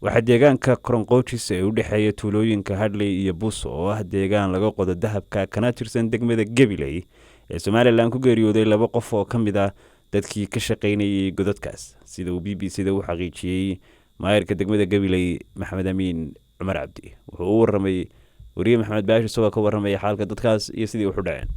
Waxaa deegaanka Koronqoojis ee u dhexeeya tuulooyinka Hadley iyo Buso, oo ah deegaan laga qodo dahabka kana tirsan degmada Gabiley ee Somalilan, ku geeriyooday laba qof oo ka mid ah dadkii ka shaqaynayay godadkaas, sida uu BBC da u xaqiijiyey maayarka degmada Gabiley, Maxamed Amiin Cumar Cabdi. Wuxuu u waramay wariye Maxamed Baashi, isagoo ka warramaya xaalka dadkaas iyo sidii wuxu dhaceen.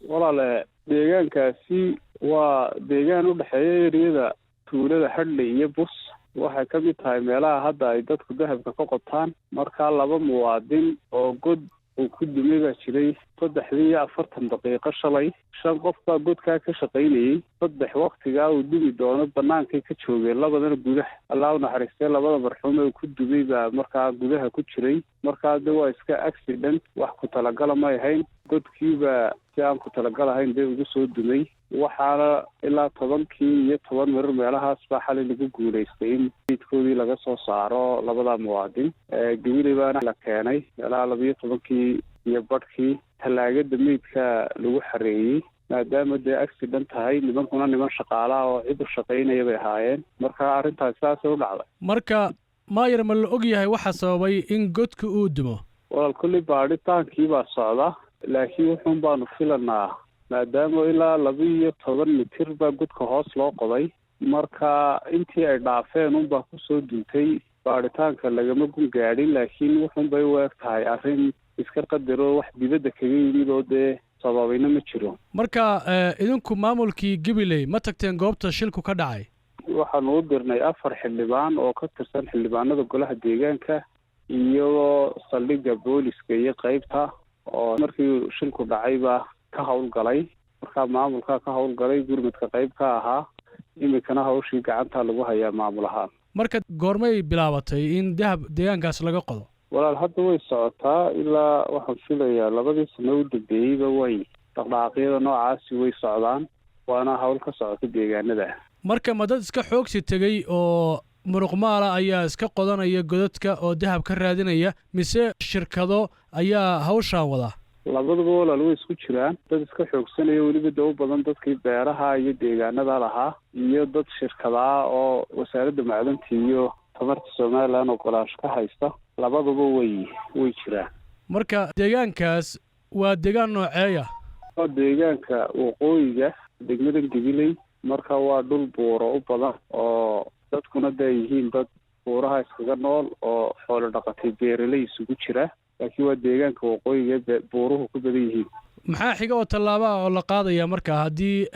Walaale, deegaankaasi waa deegaan u dhexeeya eriyada tuulada Hadley iyo Bus. Waxay ka mid tahay meelaha hadda ay dadku dahabka ka qotaan. Markaa laba muwaadin oo god uu ku dumay baa jiray 3:40 shalay. Shan qof baa godkaa ka shaqaynayey. Saddex waktigaa uu dumi doono bannaankay ka joogeen, labadana gudaha. Allah u naxariistee, labada marxuum ee ku dumay baa markaa gudaha ku jiray. Markaa de waa iska accident, wax ku talagala may ahayn. Godkiibaa si aan ku talagalahayn dee ugu soo dumay. Waxaana ilaa 10-kii iyo 10 mirir meelahaas baa xalay lagu guulaystay in meydkoodii laga soo saaro labada muwaadin. Gabiley baana la keenay meelaha 12-kii iyo badhkii. Tallaagada meydka lagu xareeyey, maadaama dee accident tahay, nimankuna niman shaqaalaha oo cid u shaqaynaya bay ahaayeen. Marka arrintaasi saasay u dhacday. Marka maayar, ma la og yahay waxa sababay in godka uu dumo? Walaal, kulli baadhitaankii baa socda, laakiin wuxuun baanu filanaa, maadaama ilaa 12 mitir baa godka hoos loo qoday, marka intii ay dhaafeen unbaa kusoo duntay. Baadhitaanka lagama gun gaadhin, laakiin wuxuun bay u eg tahay arrin iska qadaro, wax dibadda kaga yimid oo dee sababayna ma jiro. Marka idinku maamulkii Gabiley ma tagteen goobta shilku ka dhacay? Waxaanu u dirnay afar xildhibaan oo ka tirsan xildhibaanada golaha deegaanka iyo saldhigga booliska iyo qeybta, oo markii shilku dhacayba ka howlgalay. Markaa maamulkaa ka howlgalay, gurmadka qayb ka ahaa. Iminkana hawshii gacanta lagu hayaa maamul ahaan. Marka goormay bilaabatay in dahab deegaankaas laga qodo? Walaal, hadda way socotaa. Ilaa waxaan filayaa 2dii sano u dambeeyeyba way dhaqdhaqaaqyada noocaasi way socdaan, waana hawl ka socota deegaanada. Marka ma dad iska xoogsi tegey oo muruqmaala ayaa iska qodanaya godadka oo dahab ka raadinaya, mise shirkado ayaa hawshaan wadaa? Labaduba walaal way isku jiraan. Dad iska xoogsanaya, weliba da u badan dadkii beeraha iyo deegaanada lahaa, iyo dad shirkadaa oo Wasaaradda Macdanta iyo Tamarta Somalilan ogolaansho ka haysta, labaduba way jiraan. Marka deegaankaas waa deegaan nooceeya? Waa deegaanka waqooyiga degmada Gabiley. Marka waa dhul buuro u badan, oo dadkuna dee yihiin dad buuraha iskaga nool oo xoolo dhaqatay, beeraley isugu jira, laakiin waa deegaanka waqooyiga, buuruhu ku badan yihiin. Maxaa xiga oo tallaaba ah oo la qaadaya marka haddii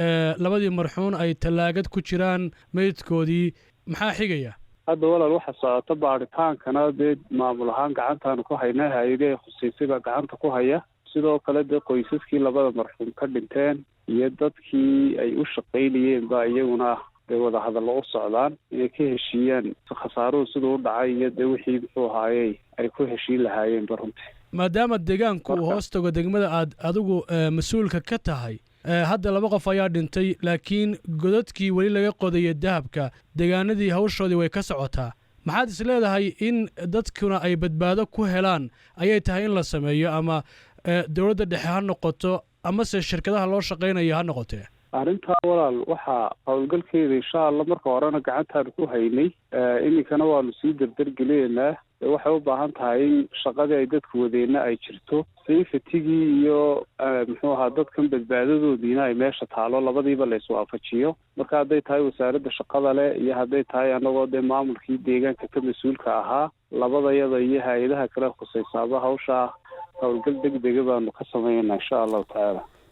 labadii marxuun ay tallaagad ku jiraan meydkoodii? Maxaa xigaya? Hadda walaal, waxa socota baadhitaankana dee maamul ahaan gacantaanu ku haynaa, hay-adii ay khuseysay baa gacanta ku haya. Sidoo kale dee qoysaskii labada marxuum ka dhinteen iyo dadkii ay u shaqaynayeen baa iyaguna dee wadahadallo u socdaan inay ka heshiiyaan khasaaruhu siduu u dhacay iyo dee wixii muxuu ahaayey ay ku heshiin lahaayeenba runtii. Maadaama deegaanku uu hoos tago degmada aad adigu mas-uulka ka tahay, hadda laba qof ayaa dhintay, laakiin godadkii weli laga qodaya dahabka deegaanadii hawshoodii way ka socotaa. Maxaad is leedahay in dadkuna ay badbaado ku helaan ayay tahay in la sameeyo, ama dowladda dhexe ha noqoto amase shirkadaha loo shaqaynayo ha noqotee? Arrintaa walaal, waxaa howlgalkeeda insha Allah marka horena gacantaanu ku haynay, iminkana waanu sii dardargelinaynaa. Waxay u baahan tahay in shaqadii ay dadku wadeenna ay jirto, safetygii iyo muxuu ahaa dadkan badbaadadoodiina ay meesha taalo, labadiiba la iswaafajiyo. Marka hadday tahay wasaaradda shaqada leh iyo hadday tahay annagoo dee maamulkii deegaanka ka mas-uulka ahaa, labadayada iyo hay-adaha kale khusaysaaba, hawshaa howlgal deg dega baanu ka sameynaa insha Allahu tacaala.